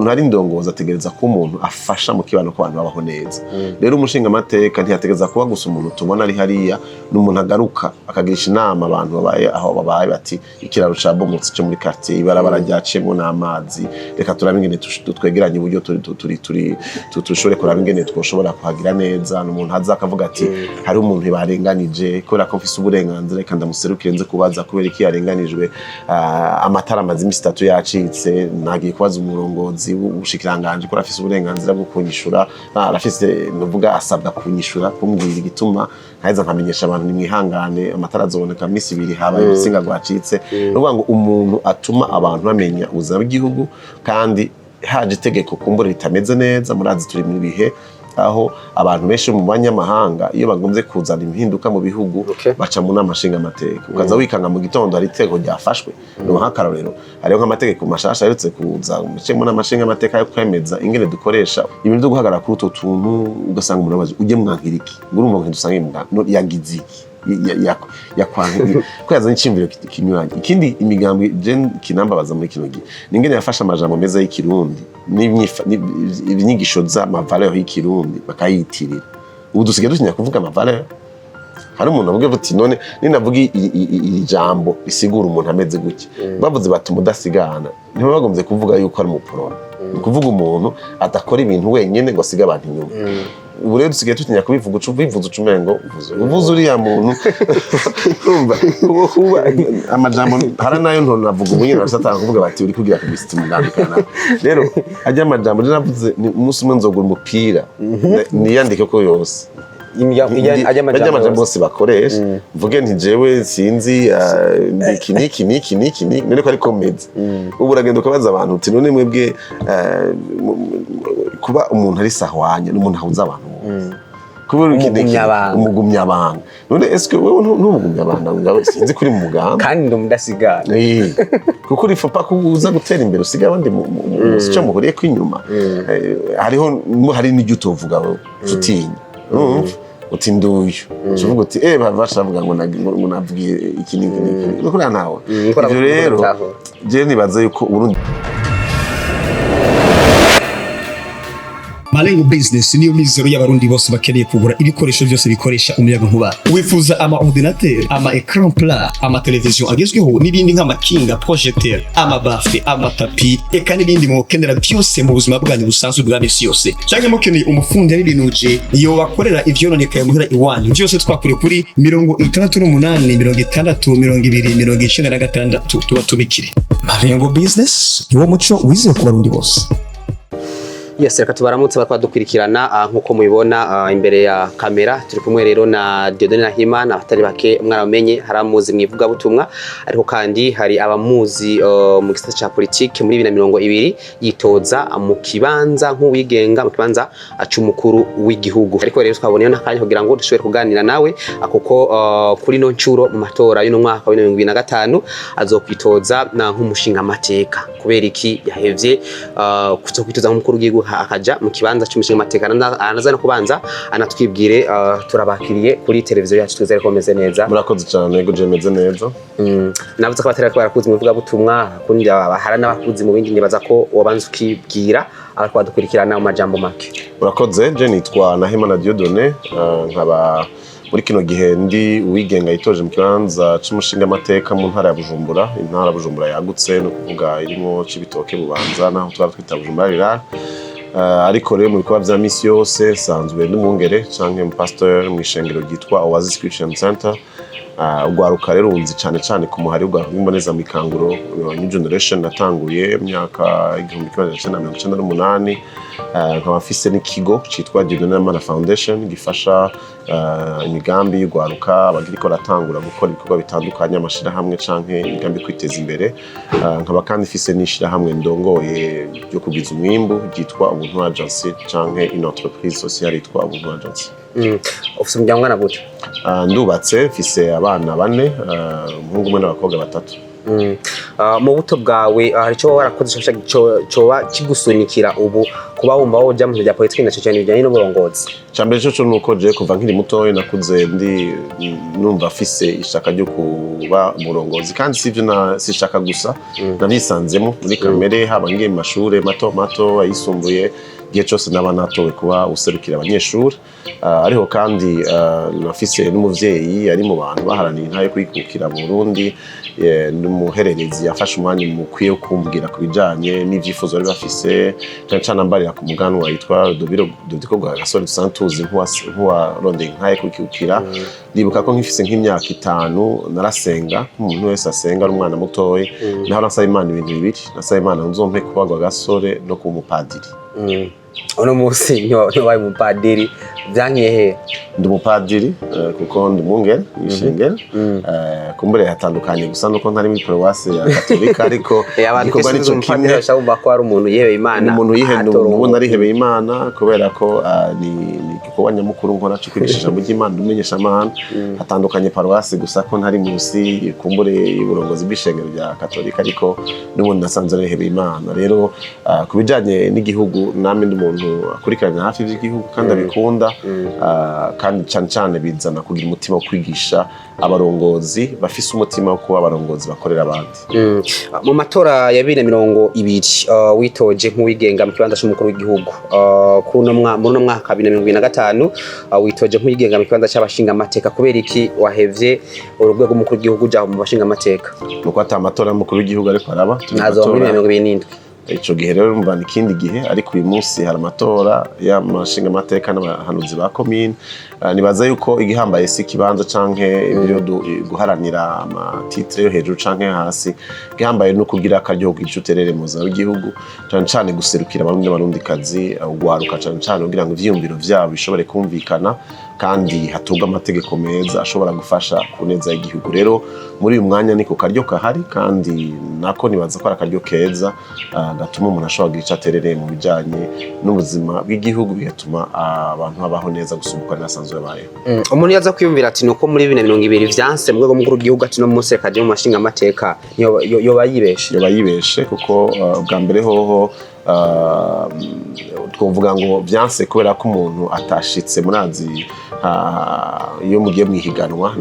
Umuntu ari indongozi ategereza kuba umuntu afasha mu kibano ko abantu babaho neza. Rero umushingamateka ntiyategereza kuba gusa umuntu tubona ari hariya, ni umuntu agaruka akagirisha inama abantu babaye aho babaye, bati ikiraro cabomotse cyo muri quartier, ibarabara ryaciyemwo n'amazi, reka turabe ingene twegeranye uburyo turi dushobore kuraba ingene twoshobora kuhagira neza. Ni umuntu aza akavuga ati hari umuntu barenganije, kubera ko mfise uburenganzira, reka ndamuserukire nze kubaza kubera iki yarenganijwe. Amatara amaze imisi 3 yacitse, nagiye kubaza umurongozi w'ubushikiranganji ko arafise uburenganzira bwo kunyishura. Arafise, nuvuga asabwa kunyishura, kumbwira igituma, nkaheza nkamenyesha abantu nimwihangane, amatara azoboneka mu misi 2, habaye urutsinga rwacitse. Ni ukuvuga ngo umuntu atuma abantu bamenya ubuzima bw'igihugu, kandi haje itegeko kumbura ritameze neza. Murazi turi mu bihe aho abantu benshi mu banyamahanga iyo bagombye kuzana impinduka mu bihugu baca mu nama nshingamateka. Ukaza wikanga mu gitondo hari itegeko ryafashwe. Ni nk'akarorero, hariho nk'amategeko mashasha aherutse kuza muce mu nama nshingamateka yo kwemeza ingene dukoresha ibintu byo guhagarara kuri utwo tuntu, ugasanga umuntu abaza ujye mwankira iki, ngo urumva ngo ntidusange no, yagize iki, yakwanka ko yazanye iciyumviro kinyuranye. Ikindi, imigambi je kinambabaza muri kino gihe ni ingene yafashe amajambo meza y'ikirundi n'inyigisho z'ama valeurs y'ikirundi bakayitirira. Ubu dusigaye dutinya kuvuga ama valeurs. Hari umuntu avuga uti none ninavuga iri jambo risigura umuntu ameze gutya, bavuze bati umudasigana, ntibaba bagombye kuvuga yuko ari umuporona, ni ukuvuga umuntu adakora ibintu wenyene ngo asige abantu inyuma. Ubu rero dusigaye dutinya kubivuga, uca ubivuze uca umengo uvuze uriya muntu. Urumva kuba amajambo hari nayo ntonavuga ubu nyine barasatanga kuvuga bati uri kugira publicité umugambi kanaka. Rero ajya amajambo je navuze ni umunsi umwe nzogura umupira niyandike ko yose Ajya ajya amajambo amajambo yose. bose bakoresha, mvuge nti jewe sinzi ndi iki niki niki niki niki, none ko ariko meze. Ubu uragenda ukabaza abantu uti none mwebwe kuba umuntu ari sahwanya n'umuntu ahuza abantu bose, kubera iki niki? Umugumyabanga. Umugumyabanga. None eske wewe ntumugumyabanga ngawe? Sinzi kuri mu mugamba. Kandi ndi umudasigana. Kuko uri faut pas ko uza gutera imbere usiga abandi mu cyo muhuriye ko inyuma. Hariho hari n'ibyo utovuga wowe utinya. Urumva uti nduyu, uvuga uti bashavuga ngo ngo navugiye iki n'iki n'iki, nuko uriya ntawe. Niko ivyo rero nabitahura. je nibaza yuko Uburundi Malengo Business niyo mizero y'abarundi bose bakeneye kugura ibikoresho byose bikoresha umuyaga nkuba. Wifuza ama ordinateur, ama écran plat, ama television agezweho n'ibindi nk'amakinga, projecteur, ama baffle, ama tapis, eka n'ibindi mukenera byose mu buzima bwanyu busanzwe bwa misi yose. Cyangwa mukeneye umufundi yabibinuje iyo bakorera ivyononekaye muhira iwanyu. Byose twakure kuri 68 60 20 96 tubatumikire. Malengo Business niwo muco wizewe ku barundi bose. Yes, reka tubaramutse bariko badukurikirana. Nkuko mubibona imbere ya kamera turi kumwe rero na Dieudonné Nahimana. Abatari bake mwaramenye, hari abamuzi mu ivugabutumwa, ariko kandi hari abamuzi mu gisata ca politike. Muri 2020 yitoza mu kibanza nk'uwigenga mu kibanza c'umukuru w'igihugu, ariko rero twaboneyeho n'akanya kugira ngo dushobore kuganira nawe, kuko kuri no ncuro mu matora y'uno mwaka wa 2025 azokwitoza na nk'umushingamateka. Kubera iki yahevye kuzokwitoza nk'umukuru w'igihugu akaja mu kibanza c'umushingamateka? Anaza no kubanza anatwibwire. Turabakiriye kuri televiziyo yacu, twizere ko meze neza. Murakoze cyane, yego, je meze neza. Navuze ko batari barakuzi mu ivugabutumwa, kundi hari n'abakuzi mu bindi. Nibaza ko wabanza ukibwira ariko badukurikirana mu majambo make. Murakoze. Je nitwa Nahimana Dieudonné, nkaba muri kino gihe ndi uwigenga yitoje mu kibanza c'umushingamateka mu ntara ya Bujumbura. Intara ya Bujumbura yagutse, ni ukuvuga irimwo Cibitoke, Bubanza, naho twara twita Bujumbura Rural. Ariko rero mu bikorwa vya misi yose nsanzwe n'umwungere canke umupasteur mw'ishengero ryitwa Oasis Christian Center. Ugwaruka rero unzi cane cane ku muhari w'ugwaruka rw'imboneza mw'ikanguro New Generation natanguye mu myaka 1998. Nkaba mfise n'ikigo citwa Dieudonné Nahimana Foundation gifasha imigambi y'ugwaruka abagiriko baratangura gukora ibikorwa bitandukanye, amashirahamwe canke imigambi yo kwiteza imbere. Nkaba kandi mfise n'ishirahamwe ndongoye ryo kugwiza umwimbu ryitwa Ubuntu Agency, canke une entreprise sociale yitwa Ubuntu Agency. Ufise umuryango ungana gute? Ndubatse, mfise abana bane, umuhungu umwe n'abakobwa batatu. Mu buto bwawe, hari icyo warakoze coba kigusunikira ubu kuba wumva woja mu bintu bya politiki, na cyane bijyanye n'uburongozi? Icambere cyo nuko je kuva nkiri mutoya nakuze ndi numva afise ishaka ryo kuba umurongozi, kandi sivyo na si ishaka gusa, navyisanzemo muri kamere, haba ngiye mu mashure mato mato, ayisumbuye, igihe cyose naba natowe kuba userukira abanyeshuri. Ariko kandi nafise n'umuvyeyi yari mu bantu baharaniye intahe yo kwikukira mu Burundi, n'umuhererezi yafashe umwanya mukwiye wo kumbwira ku bijanye n'ivyifuzo bari bafise, cane cane ambarira ku muganwa yitwa Dodiko Rwagasore, dusanzwe tuzi nk'uwarondeye intahe yo kwikukira. Ndibuka ko nkifise nk'imyaka 5 narasenga nk'umuntu wese asenga ari umwana mutoyi. Naho nasaba Imana ibintu bibiri: nasaba Imana nzompe kuba Rwagasore no kuba umupadiri. Uno munsi ntiwabaye umupadiri, vyankiye he? Ndi umupadiri kuko ndi umwungere mw'ishengero. Kumbure hatandukanye gusa nuko ntari muri paruwasi ya Katolika, ariko Abantu igikorwa kenshi nico umupadiri kimwe. bashaka bumva ko ari umuntu yihebeye Imana. Ni umuntu yihebeye, atora ubu narihebeye Imana kubera ko ni igikorwa nyamukuru nkora cyo kwigisha ijambo ry'Imana, umenyesha Imana. Hatandukanye paruwasi gusa ko ntari munsi kumbure y'uburongozi bw'ishengero rya Katolika, ariko n'ubundi nasanze narihebeye Imana. Rero ku bijanye n'igihugu, namwe ndi umuntu akurikirana hafi iby'igihugu kandi abikunda, kandi cyane cyane bizana kugira umutima wo kwigisha abarongozi bafise umutima wo kuba abarongozi bakorera abandi. Mu matora ya 2020, witoje nk'uwigenga mu kibanza c'umukuru w'igihugu. Kuri uno muri uno mwaka 2025, witoje nk'uwigenga mu kibanza c'abashingamateka. Kubera iki wahevye urwego rw'umukuru w'igihugu uja mu bashingamateka? Nuko ata amatora y'umukuru w'igihugu ariko araba. Turi mu Ntazoba muri matora. 2027. Ico gihe rero urumva ni ikindi gihe, ariko uyu munsi hari amatora y'amashingamateka n'abahanuzi ba komine. Nibaza yuko igihambaye si ikibanza canke ibyo guharanira ama titres yo hejuru canke hasi. Igihambaye ni ukugira akaryo ko ico uterere mu buzima bw'igihugu, cane cane guserukira Abarundi n'Abarundikazi, ugwaruka cane cane, kugira ngo ivyiyumviro vyabo bishobore kumvikana kandi hatorwe amategeko meza ashobora gufasha ku neza y'igihugu. Rero muri uyu mwanya niko karyo kahari, kandi nako nibaza ko ari akaryo keza gatuma umuntu ashobora kugira ico aterereye mu bijanye n'ubuzima bw'igihugu, bigatuma abantu babaho neza gusumba uko bari basanzwe babayeho. Umuntu yaza kwiyumvira ati nuko muri 2020 vyanse mu rwego mukuru w'igihugu, ati no munsi reka je mu mashingamateka, yoba yibeshe? Yoba yibeshe, kuko bwa mbere hoho twovuga ngo vyanse kubera ko umuntu atashitse. Murazi, iyo mugiye mwihiganwa,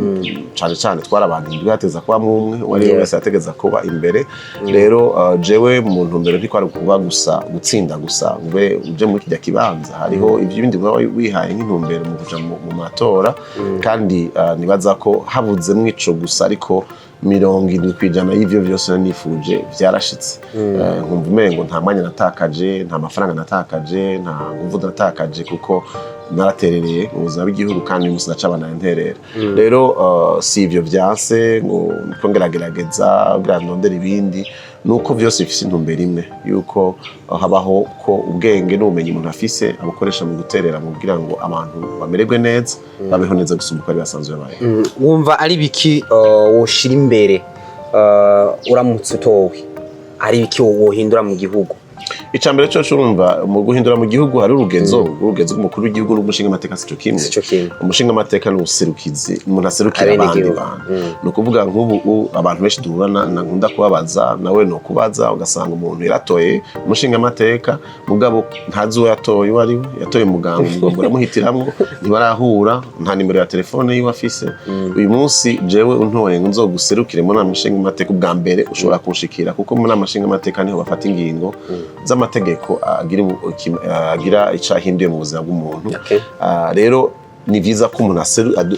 cane cane twari abantu 7, hateza kuba umwe uwo ari we wese yategeza kuba imbere. Rero jewe mu ntumbero ntikwari kuba gusa gutsinda gusa ube uje muri kirya kibanza, hariho ibindi uba wihaye nk'intumbero mu kuja mu matora. Kandi nibaza ko habuzemwo ico gusa, ariko 70% y'ivyo vyose nari nifuje vyarashitse. Nkumva umengo nta mwanya natakaje, nta mafaranga natakaje, nta nguvu natakaje, kuko naraterereye mu buzima bw'igihugu, kandi uyu munsi ndacabana nterera. Rero si ivyo vyanse ngo niko ngeragerageza kugira ndondere ibindi, nuko vyose bifise intumbero imwe yuko habaho ko ubwenge n'ubumenyi umuntu afise abukoresha mu guterera mu kugira ngo abantu bamererwe neza, babeho neza gusumba uko bari basanzwe babayeho. Wumva ari biki woshira imbere uramutse utowe? Ari biki wohindura mu gihugu? Icya mbere cyo urumva, mu guhindura mu gihugu hari urugenzo rw'umukuru w'igihugu n'umushinga amateka sico kimwe. Sico kimwe. Umushinga amateka ni ubuserukizi, umuntu aserukira abandi Abenegihugu. bantu. Ni ukuvuga nk'ubu abantu benshi duhura na nkunda kubabaza, nawe ni ukubaza, ugasanga umuntu yaratoye umushinga amateka, mugabo ntazi uwo yatoye uwo ari we. Yatoye umuganga, umuganga uramuhitiramwo, ntibarahura, nta nimero ya telefone yiwe afise. Uyu munsi jewe untoye ngo nzoguserukire mu nama nshinga amateka, ubwa mbere ushobora kunshikira, kuko mu nama nshinga amateka niho bafata ingingo z'amategeko agira ico ahinduye mu buzima bw'umuntu. Rero ni vyiza ko umuntu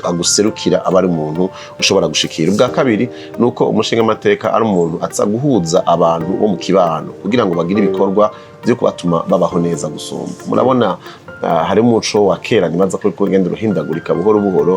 aguserukira aba ari umuntu ushobora gushikira. Ubwa kabiri ni uko umushinga amateka ari umuntu aza guhuza abantu bo mu kibano kugira ngo bagire ibikorwa vyo kubatuma babaho neza gusumba. Murabona, hari umuco wa kera nibaza ko uriko ugenda uruhindagurika buhoro buhoro,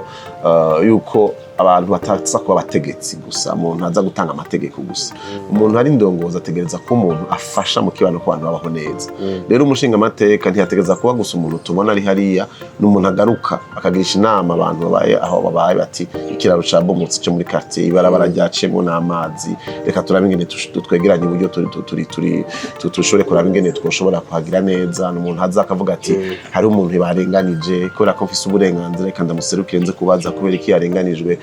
yuko abantu bataza kuba abategetsi gusa, umuntu aza gutanga amategeko gusa. Umuntu ari indongozi ategereza ko umuntu afasha mu kibano ko abantu babaho neza. Rero umushinga amateka ntiyategereza kuba gusa umuntu tubona ari hariya, ni umuntu agaruka akagirisha inama abantu babaye aho babaye, bati ikiraro cabomotse cyo muri quartier, ibarabara ryaciyemwo n'amazi, reka turabe ingene twegeranye uburyo turi turi turi dushobore kuraba ingene twoshobora kuhagira neza. Ni umuntu aza akavuga ati hari umuntu barenganije, kubera ko mfise uburenganzira, reka ndamuserukire nze kubaza kubera iki yarenganijwe.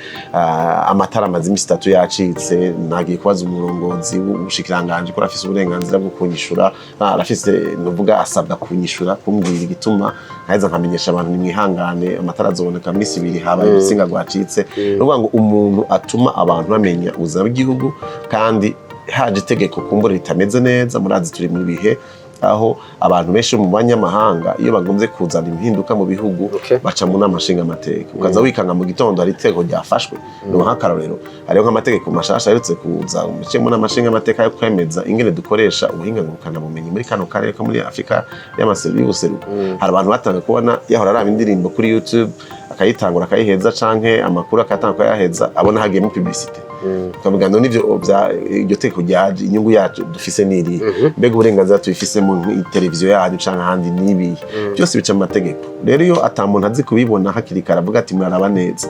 Amatara amaze imisi 3 yacitse, nagiye kubaza umurongozi w'ubushikiranganji ko arafise uburenganzira bwo kunyishura. Arafise, nuvuga asabwa kunyishura, kumbwira igituma, nkaheza nkamenyesha abantu nimwihangane, amatara azoboneka misi 2, habaye urutsinga rwacitse. Ni ukuvuga ngo umuntu atuma abantu bamenya ubuzima bw'igihugu, kandi haje itegeko kumbura ritameze neza. Murazi turi mu bihe aho abantu benshi mu banyamahanga iyo bagombye kuzana impinduka mu bihugu baca mu nama nshingamateka. Ukaza wikanga mu gitondo hari itegeko ryafashwe. Ni nk'akarorero, hariho nk'amategeko mashasha aherutse kuza mu nama nshingamateka yo kwemeza ingene dukoresha ubuhinga ngurukanabumenyi muri kano karere ko muri Afurika y'ubuseruko. Hari abantu batanga kubona yahora araba indirimbo kuri YouTube akayitangura akayiheza, canke amakuru akayatanga akayaheza, abona hagiyemo publicité. Tukavuga ngo nivyo bya iryo tegeko ryaje, inyungu yacu dufise niri, mbega uburenganzira tubifisemo televiziyo yacu canke ahandi nibi, byose bica mu mategeko. Rero iyo ata muntu azi kubibona hakiri kare avuga ati muraraba neza.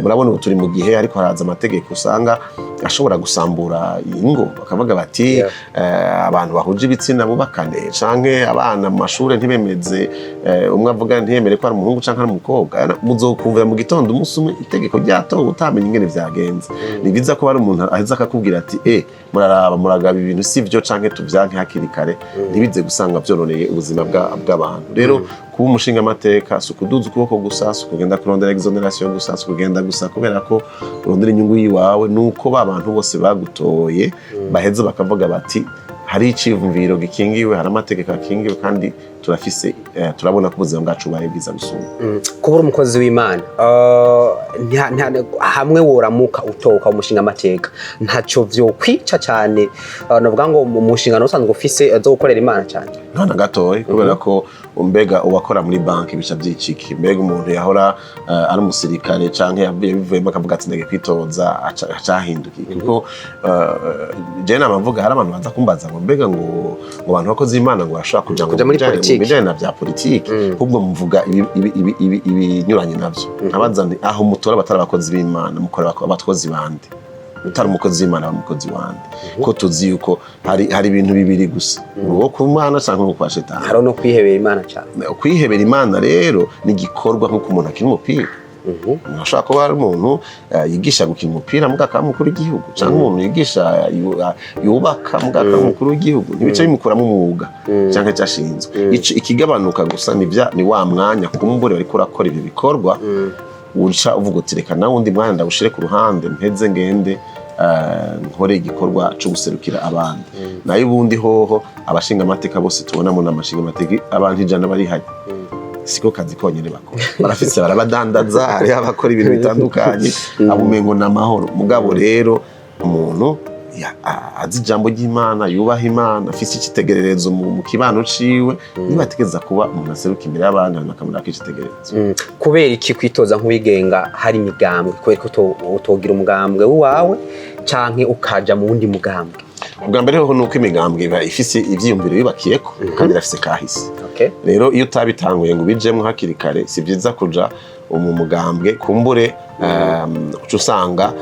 Murabona ubu turi mu gihe ariko haraza amategeko usanga ashobora gusambura ingo, bakavuga bati abantu bahuje ibitsina bubakane, canke abana mu mashure ntibemeze, umwe avuga ntiyemere ko ari umuhungu canke ari umukobwa. Muzokumvira mu gitondo umunsi umwe itegeko ryatowe utamenya ingene vyagenze. Ni byiza ko hari umuntu aheza akakubwira ati muraraba, muragaba, ibintu si vyo, canke tuvyanke hakiri kare, ntibize gusanga vyoroneye ubuzima bw'abantu. Rero kuba umushingamateka si ukuduza ukuboko gusa, si ukugenda kurondera exonération gusa, si ukugenda gusa kubera ko urondera inyungu yiwawe, nuko ba bantu bose bagutoye baheza bakavuga bati hari iciyumviro gikingiwe, hari amategeko akingiwe, kandi turafise, turabona ko ubuzima bwacu bubaye bwiza gusumba. Kuba uri umukozi w'Imana, hamwe woramuka utoka umushinga amateka, ntaco vyokwica cane, novuga ngo mu nshingano usanzwe ufise zo gukorera Imana cane? Nta na gatoya, kubera ko mbega uwakora muri banki bica byiciki? Mbega umuntu yahora ari umusirikare canke yavuye bivuyemo akavuga ati ndege kwitoza, acahindukiye? Kuko je nama mvuga, hari abantu baza kumbaza ngo mbega ngo abantu bakozi b'Imana ngo barashobora kuja ngo Kuja muri mu politiki. bijanye na vya politiki? Ahubwo mvuga ibinyuranye navyo. Nkabaza nti aho mutora abatari abakozi b'Imana, mukora abakozi bande? Utari umukozi w'Imana aba umukozi wande? Ko tuzi yuko hari ibintu bibiri gusa, uwo ku Mana canke uwo kwa Shetani. Hariho no kwihebera Imana cane. Kwihebera Imana rero ni igikorwa nk'uko umuntu akina umupira. Umuntu ashobora kuba ari umuntu yigisha gukina umupira muga akaba umukuru w'igihugu, cyangwa umuntu yigisha yubaka muga akaba umukuru w'igihugu. Ntibice bimukuramo umwuga cyangwa icyo ashinzwe. Ikigabanuka gusa ni wa mwanya kumbure bariko urakora ibyo bikorwa, uca uvuga uti reka nawe undi mwanya ndawushire ku ruhande, mpeze ngende nkore igikorwa cyo guserukira abandi. Nayo ubundi hoho abashinga amateka bose tubonamo n'amashinga amateka, abantu 100 bari hajya, siko kazi konyene bakora. Barafise, barabadandaza, hariho abakora ibintu bitandukanye, abo umengo ni amahoro. Mugabo rero umuntu azi ijambo ry'Imana, yubaha Imana, afise icitegererezo mu kibano ciwe, niba ategereza kuba umuntu aseruka imbere y'abandi, abantu bakamurako icitegererezo. Kubera iki kwitoza nk'uwigenga hari imigambwe? Kubera ko utogira umugambwe wawe canke ukaja mu wundi mugambwe? Ubwa mbere hoho nuko imigambwe iba ifise ivyiyumviro yubakiyeko, kandi irafise kahise. Rero iyo utabitanguye ngo ubijemwo hakiri kare, si vyiza kuja mu mugambwe. Kumbure uca usanga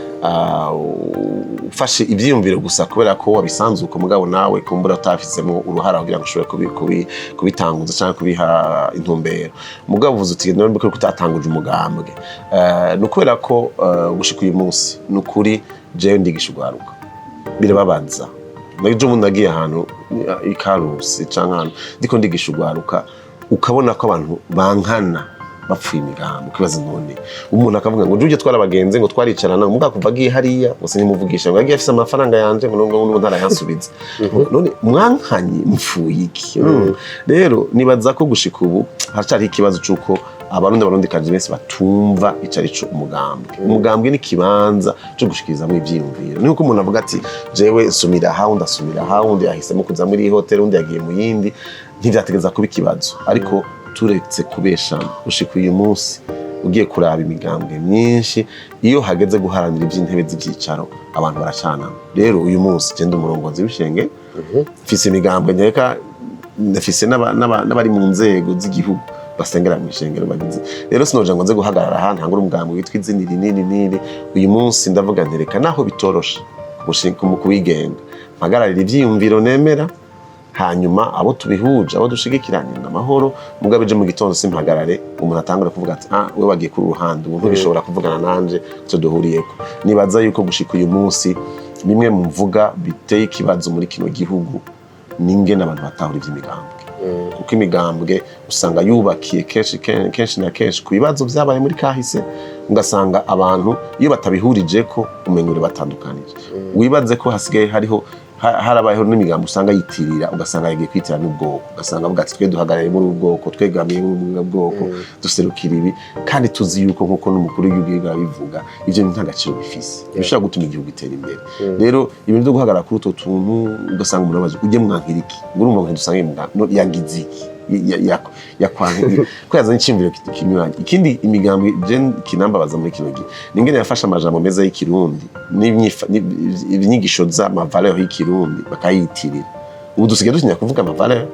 ufashe ivyiyumviro gusa kubera ko wabisanzwe uko, mugabo nawe kumbura utafisemo uruhara kugira ngo ushobore kubitanguza canke kubiha intumbero. Mugabo uvuze uti none ko utatanguje umugambwe, ni ukubera ko gushika uyu munsi, ni ukuri jewe ndigisha urwaruka, birababaza. Ejo bundi nagiye ahantu i Karusi canke ahantu ndiko ndigisha urwaruka, ukabona ko abantu bankana bapfuye imigambi. Ukibaza none umuntu akavuga ngo ujye twara abagenzi, ngo twaricarana, mugabo kuva agiye hariya ngo sinimuvugisha, ngo yagiye afise amafaranga yanje, ngo nubwo n'ubu ntarayansubiza. None mwankanye mupfuye iki? Rero nibaza ko gushika ubu haracariho ikibazo c'uko Abarundi, Abarundikazi benshi batumva ico ari co umugambwe. Umugambwe ni ikibanza co gushikirizamwo ivyiyumviro. Ni uko umuntu avuga ati jewe nsumira aha, undi asumira aha, undi yahisemo kuza muri iyi hoteli, undi yagiye mu yindi, ntivyategeza kuba ikibazo. Ariko turetse kubeshana, gushika uyu munsi ugiye kuraba imigambwe myinshi, iyo hageze guharanira ivy'intebe z'ivyicaro abantu baracanana. Rero uyu munsi je ndi umurongozi w'ishenge, mfise imigambwe nkeka, ndafise n'abari mu nzego z'igihugu basengera mu ishengero bagize. Rero sinoja ngo nze guhagarara aha ntangure umugambi witwa izina iri nini nini. Uyu munsi ndavuga nti reka naho bitoroshe mu kuwigenga, mpagararira ivyiyumviro nemera. Hanyuma abo tubihuje, abo dushigikiranye n'amahoro. Mugabo ejo mu gitondo simpagarare, umuntu atangura kuvuga ati: "Ah, we wagiye kuri uruhande, ubu ntugishobora kuvugana nanje icyo duhuriyeko." Nibaza yuko gushika uyu munsi, bimwe mu mvuga biteye ikibazo muri kino gihugu n'ingene abantu batahura ivy'imigambwe, kuko imigambwe usanga yubakiye kenshi kenshi na kenshi ku bibazo vyabaye muri kahise, ugasanga abantu iyo batabihurije ko umenga uri batandukanije. Wibaze ko hasigaye hariho harabayeho n'imigambi usanga yitirira, ugasanga yagiye kwitira n'ubwoko, ugasanga avuga ati: "Twe duhagarariye muri ubu bwoko, twegamiye muri ubu bwoko, duserukira ibi." Kandi tuzi yuko, nk'uko n'umukuru w'igihugu abivuga, ivyo bintu nta gaciro bifise bishobora gutuma igihugu gitera imbere. Rero ibintu byo guhagarara kuri utwo tuntu, ugasanga umuntu abaza ujye mwankira iki, ngo urumva ngo ntidusange no, yagize iki, yakwankiye ko yazanye iciyumviro kinyuranye. Ikindi, imigambi je kinambabaza muri kino gihe ni ingene yafashe amajambo meza y'ikirundi n'inyigisho z'ama valeurs y'ikirundi bakayitirira. Ubu dusigaye dutinya kuvuga ama valeurs.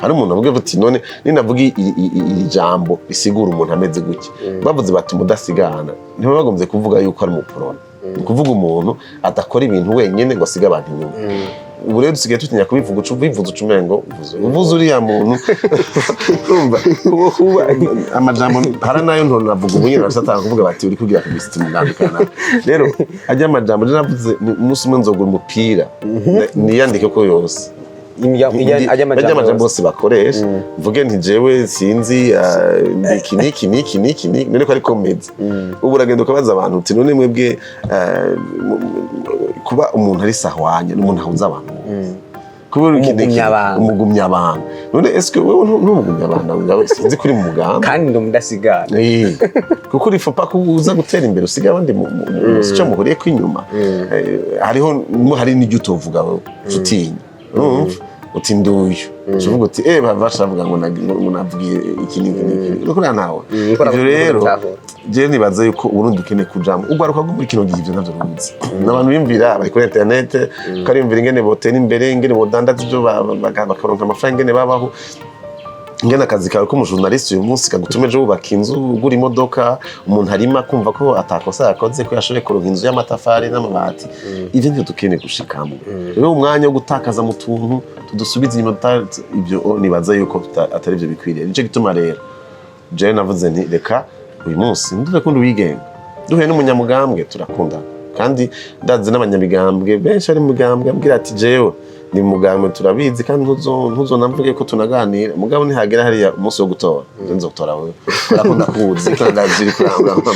Hari umuntu avuga ati: "None ninavuga iri jambo risigura umuntu ameze gutya?" Bavuze bati umudasigana, ntibaba bagombye kuvuga yuko ari umuporona, ni ukuvuga umuntu adakora ibintu wenyine ngo asige abantu inyuma. Ubu rero dusigaye dutinya kubivuga. Uca ubivuze, uca umengo uvuze uriya muntu. Urumva kuba amajambo hari nayo ntonavuga. Ubu nyine barasatanga kuvuga bati uri kugira publicity umugambi kanaka. Rero ajya amajambo je navuze umunsi umwe nzogura umupira niyandike ko yose ajya ajya amajambo yose. bose bakoresha, mvuge nti: "Jewe sinzi, iki niki niki niki niki." None ko ariko meze, ubu uragenda ukabaza abantu uti: "None mwebwe, kuba umuntu ari sahwanya n'umuntu ahuza abantu bose, kubera iki niki?" Umugumyabanga. Umugumyabanga. None eske wewe ntumugumyabanga ngawe? Sinzi kuri mu mugambi. Kandi ndi umudasigana. Kuko uri faut pas ko uza gutera imbere usiga abandi mu cyo muhuriye ko inyuma. Hariho hari n'ibyo utovuga wewe utinya. Urumva uti: "Nduyu." Uvuga uti: "Eh, bashavuga ngo ngo navugiye iki n'iki n'iki." Nuko nawe ivyo rero je nibaza yuko Uburundi ukeneye kujamwo ugwaruka rwo muri kino gihe. Ivyo ntavyo ruzi. N'abantu biyumvira bari kuri internet, bakariyumvira ingene botera imbere, ingene bodandaza ivyo bakaronka amafaranga, ingene babaho, ingene akazi kawe k'umu journaliste uyu munsi kagutuma ejo wubaka inzu, ugura imodoka. Umuntu arima kumva ko atakosa yakoze, ko yashoboye kuronka inzu y'amatafari n'amabati. Ivyo nivyo dukeneye gushikamwo. Rero umwanya wo gutakaza mu tuntu tudusubiza inyuma ivyo nibaza yuko atari byo bikwiriye. Nico gituma rero jewe navuze nti: "Reka uyu munsi nduze uwigenga." Duhuye n'umunyamugambwe turakundana, kandi ndazi n'abanyamigambwe benshi bari mu migambwe ambwira ati: "Jewe ni mu mugambwe, turabizi, kandi ntuzonamvuge ko tunaganira, mugabo nihagera hariya umunsi wo gutora, nje nzotora wewe kubera ko ndakuzi kandi ndazi uri kurangura."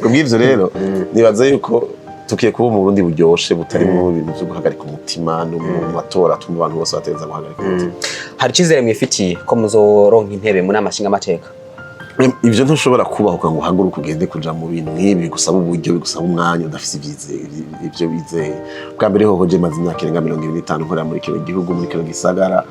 Kubw'ivyo rero nibaza yuko tukiye kuba mu Burundi buryoshe, butarimo ibintu vyo guhagarika umutima, no mu matora tuma abantu bose bategereza guhagarika umutima. Hari icyizere mwifitiye ko muzoronka intebe mu nama nshingamateka? Ivyo ntushobora kubahuka ngo uhaguruke ugende kuja mu bintu nk'ibi bigusaba uburyo, bigusaba umwanya, udafise ivyo wizeye. Bwa mbere hoho je maze imyaka irenga 25 nkorera muri kino gihugu, muri kino gisagara.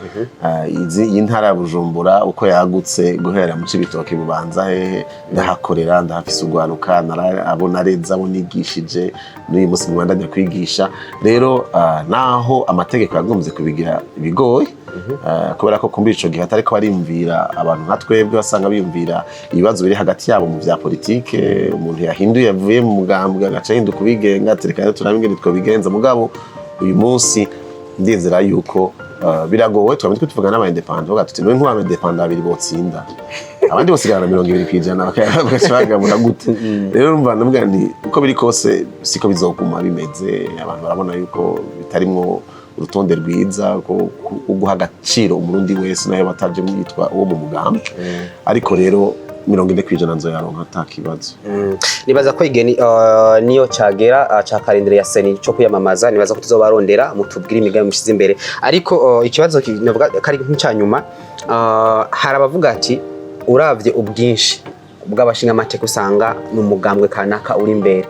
Iyi ntara ya Bujumbura uko yagutse, guhera mu Cibitoke, Bubanza, hehe, ndahakorera, ndahafise urwaruka abo nareze, abo nigishije, n'uyu munsi nkabandanya kwigisha. Rero naho amategeko yagombye kubigira ibigoye, kubera ko kumbi ico gihe atariko bariyumvira abantu nka twebwe, basanga biyumvira ibibazo biri hagati yabo mu vya politike. Umuntu yahinduye avuye mu mugambwe agaca ahinduka ubigenga, ati: "Reka rero turabe ingene twobigenza." Mugabo uyu munsi ndizera yuko biragowe. Twaba twe tuvuga n'aba indépendants, bavuga tuti: "None nk'aba indépendants babiri botsinda, abandi bosigarana 20%, bagaca bagabura gute?" Rero urumva ndavuga nti uko biri kose siko bizoguma bimeze. Abantu barabona yuko bitarimwo urutonde rwiza rwo guha agaciro umurundi wese nayo bataje yitwa uwo mu mugambi. Ariko rero 40% nzoyaronka ata kibazo. Nibaza ko igihe niyo cagera ca calendrier ya CENI cyo kwiyamamaza, nibaza ko tuzobarondera mutubwire imigambi mushize imbere. Ariko ikibazo navuga kari nk'icya nyuma, hari abavuga ati uravye ubwinshi bw'abashingamateka usanga ni umugambwe kanaka uri imbere.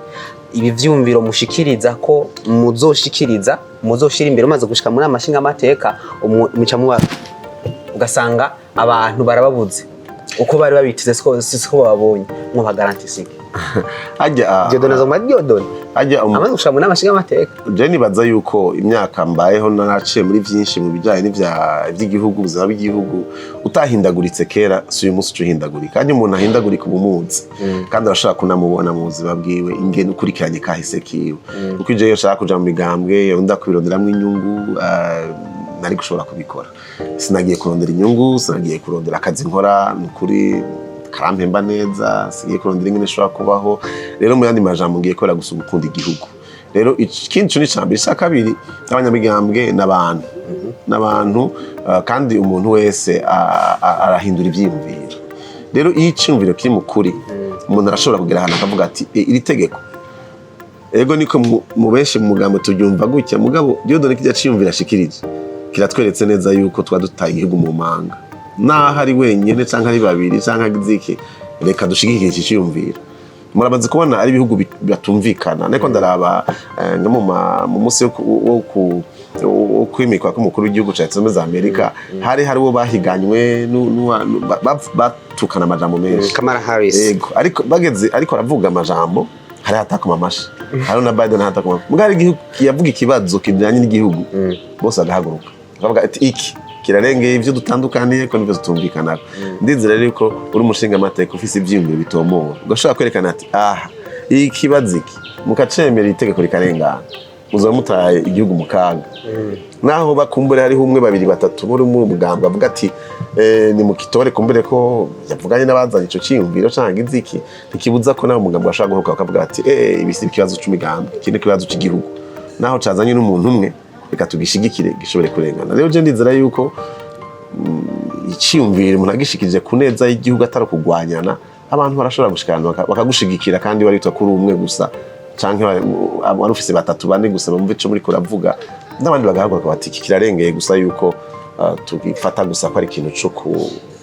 Ibi vyumviro mushikiriza ko muzoshikiriza, muzoshira imbere umaze gushika muri amashingamateka, muca muba ugasanga abantu barababuze uko bari babiteze, siko bababonye, mwobagarantisa iki? Hajya Dieudonne azoma Dieudonne hajya amaze gushika mu nama nshingamateka. Je nibaza yuko imyaka mbayeho naraciye muri byinshi mu bijyanye n'ivya iby'igihugu, ubuzima bw'igihugu. Utahindaguritse kera si uyu munsi uca uhindagurika. Kandi umuntu ahindagurika uba umuzi, kandi arashobora kunamubona mu buzima bwiwe ingene ukurikiranye kahise kiwe. Kuko ije iyo nshaka kuja mu migambwe nda kubironderamwo inyungu, Nari gushobora kubikora. Sinagiye kurondera inyungu, sinagiye kurondera akazi nkora, ni ukuri karampemba neza, sigiye kurondera ingene nshobora kubaho. Rero mu yandi majambo, ngiye kubera gusa gukunda igihugu. Rero ikindi, ico ni icambere. Ica kabiri, abanyamigambwe n'abantu, kandi umuntu wese arahindura ivyiyumviro. Rero iyo iciyumviro kiri mu kuri, umuntu arashobora kugera ahantu akavuga ati: "E, iri tegeko, ego, niko mu benshi mu mugambo turyumva gutya, mugabo Dieudonné kijya ciyumvira ashikirije kiratweretse neza yuko twa dutaye igihugu mu manga, naho ari wenyene canke ari babiri canke agize iki, reka dushigikire iki ciyumviro." Muramaze kubona ari ibihugu batumvikana. Ariko ndaraba nko mu munsi wo kwimikwa k'umukuru w'igihugu ca Leta Zunze Ubumwe za Amerika, hari uwo bahiganywe batukana amajambo menshi. Kamala Harris. Yego, ariko bageze ariko aravuga amajambo, hari hatakoma amashi, hari na Biden hatakoma. Mugabo hari igihugu yavuga ikibazo kijanye n'igihugu, bose bagahaguruka bakavuga ati: "Iki kirarengeye ivyo dutandukaniye ko nivyo tutumvikanako." Ndizera rero yuko uri umushinga amateka ufise ivyiyumviro bitomowe, ugashobora kwerekana ati: "Aha ikibazo iki," mukacemera, itegeko rikarengana, muzaba mutaye igihugu mu kaga. Naho bakumbure hariho umwe, babiri, batatu muri mu mugambwe avuga ati ni mukitore, kumbure ko yavuganye n'abazanye ico ciyumviro canke iziki, ntikibuza ko nawe umugambwe bashobora guhuka bakavuga bati: "Eh, ibi si ikibazo c'umugambwe, iki ni ikibazo c'igihugu, naho cazanye n'umuntu umwe, reka tugishigikire gishobore kurengana." Rero je ndizera yuko iciyumviro umuntu agishikirije ku neza y'igihugu, atari ukugwanyana, abantu barashobora gushikana bakagushigikira. Kandi wari witwa kuri umwe gusa canke wari ufise batatu, bane gusa bumva ico muriko uravuga, n'abandi bagahaguruka bati: "Iki kirarengeye gusa yuko tugifata gusa ko ari ikintu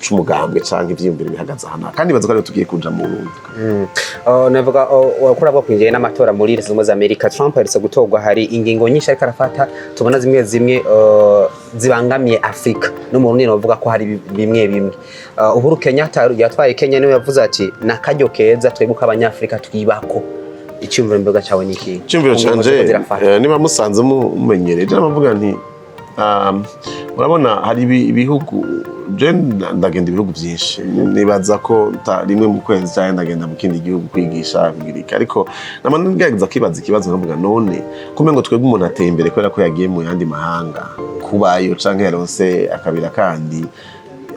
c'umugambwe canke ivyiyumviro bihagaze aha n'aha." Kandi baza ko ariho tugiye kuja mu Burundi. Navuga wakora bwo kwinjiye n'amatora muri Leta Zunze Ubumwe za Amerika. Trump aherutse gutorwa, hari ingingo nyinshi ariko arafata, tubona zimwe zimwe zibangamiye Afrika no mu Burundi. Novuga ko hari bimwe bimwe. Uhuru Kenyatta yatwaye Kenya niwe yavuze ati: "Nakaryo keza twebwe abanyafrika twibako." Icyumviro mbega cyawe ni iki? Icyumviro Ku ngingo canje, ziriko zirafata. Niba musanze mumenyereye, je navuga nti urabona hari ibihugu, je ndagenda ibihugu byinshi, nibaza ko rimwe mu kwezi cyangwa ndagenda mu kindi gihugu kwigisha, kugira iki, ariko nama ngerageza kwibaza ikibazo nkavuga: none kumbe ngo twebwe umuntu ateye imbere kubera ko yagiye mu yandi mahanga kubayo canke yaronse akabira, kandi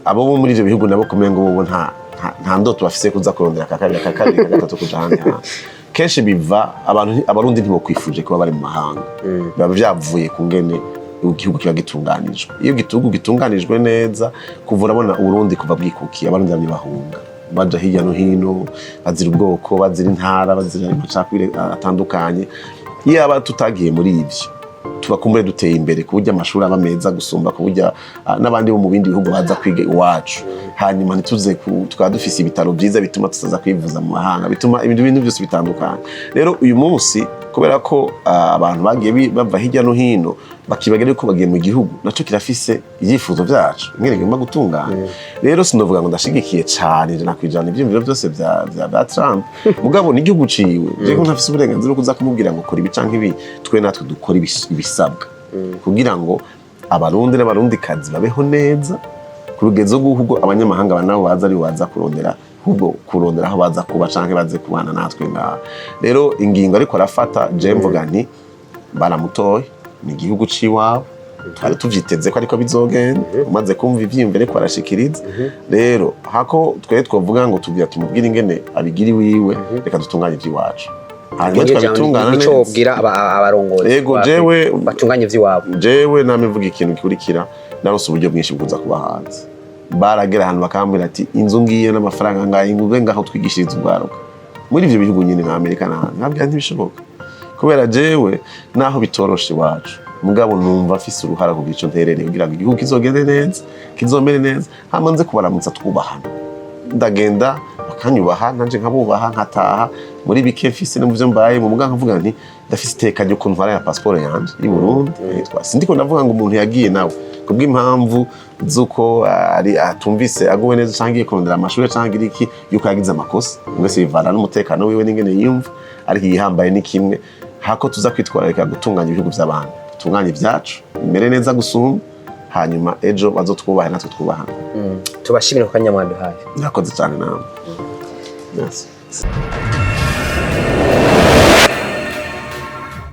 abo bo muri ivyo bihugu nabo kumenya ngo bobo nta ndoto bafise kuza kurondera aka kabiri, aka kabiri, aka gatatu, kuja ahandi hantu. Kenshi biva abantu, Abarundi ntibokwifuje kuba bari mu mahanga, biba vyavuye ku ngene igihugu kiba gitunganijwe. Iyo igihugu gitunganijwe neza, kuva urabona Uburundi kuva bwikukiye, Abarundi bamye bahunga baja hirya no hino, bazira ubwoko, bazira intara, bazira amacakubiri atandukanye. Iyaba tutagiye muri ivyo, tuba kumbure duteye imbere ku buryo amashuri aba meza gusumba, ku buryo n'abandi bo mu bindi bihugu baza kwiga iwacu, hanyuma ntituze tukaba dufise ibitaro byiza bituma tutaza kwivuza mu mahanga, bituma ibintu bintu byose bitandukanye. Rero uyu munsi, kubera ko abantu bagiye bava hirya no hino, bakibagira yuko bagiye mu gihugu naco kirafise ibyifuzo vyacu ingene kigomba gutungana. Rero sinovuga ngo ndashigikiye cane 100% ivyiyumviro byose vya Trump, mugabo ni igihugu ciwe, je ko ntafise uburenganzira bwo kuza kumubwira ngo kora ibi canke ibi. Twe natwe dukora ibisabwa kugira ngo Abarundi n'Abarundikazi babeho neza ku rugezo rw'uko abanyamahanga nabo baza ari baza kurondera, ahubwo kurondera aho baza kuba canke baze kubana natwe ngaha. Rero ingingo ariko arafata, je mvuga nti baramutoye, ni igihugu c'iwabo, twari tuvyiteze ko ariko bizogenda. Umaze kumva ivyiyumviro ariko arashikiriza, rero hako twe twovuga ngo tugira tumubwire ingene abigira iwiwe, reka dutunganye ivy'iwacu, hanyuma twabitungana nico neza. wobwira abarongozi Yego, ba Afrika, batunganye ivy'iwabo. Jewe namwe mvuga ikintu gikurikira: naronse uburyo bwinshi bwuza kuba hanze, baragera ahantu bakambwira ati: "Inzu ngiye n'amafaranga ngaye, ngube ngaho twigishiriza urwaruka muri ivyo bihugu nyine nka Amerika n'ahandi." Nkabwira ntibishoboka, kubera jewe naho bitoroshe iwacu, mugabo numva afise uruhara kugira ico nterereye kugira ngo igihugu kizogende neza, kizomere neza, hama nze kubaramutsa twubahana. Ndagenda bakanyubaha, nanje nkabubaha, nkataha muri bike mfise no mu vyo mbaye mu muganga, nkavuga nti ndafise iteka ryo kuntwara ya passport yanje y'u Burundi. Yitwa sindiko ndavuga ngo umuntu yagiye nawe kubw'impamvu z'uko ari atumvise aguwe neza canke agiye kurondera amashuri canke iki, yuko yagize amakosa, mwese bivana n'umutekano wiwe n'ingene yiyumva. Ariko igihambaye ni kimwe: hako tuza kwitwararika gutunganya ibihugu vy'abantu, dutunganye ivyacu bimere neza gusumba, hanyuma ejo bazotwubahe natwe twubahane. Tubashimire ku kanya mwaduhaye. Murakoze cyane namwe. Yes.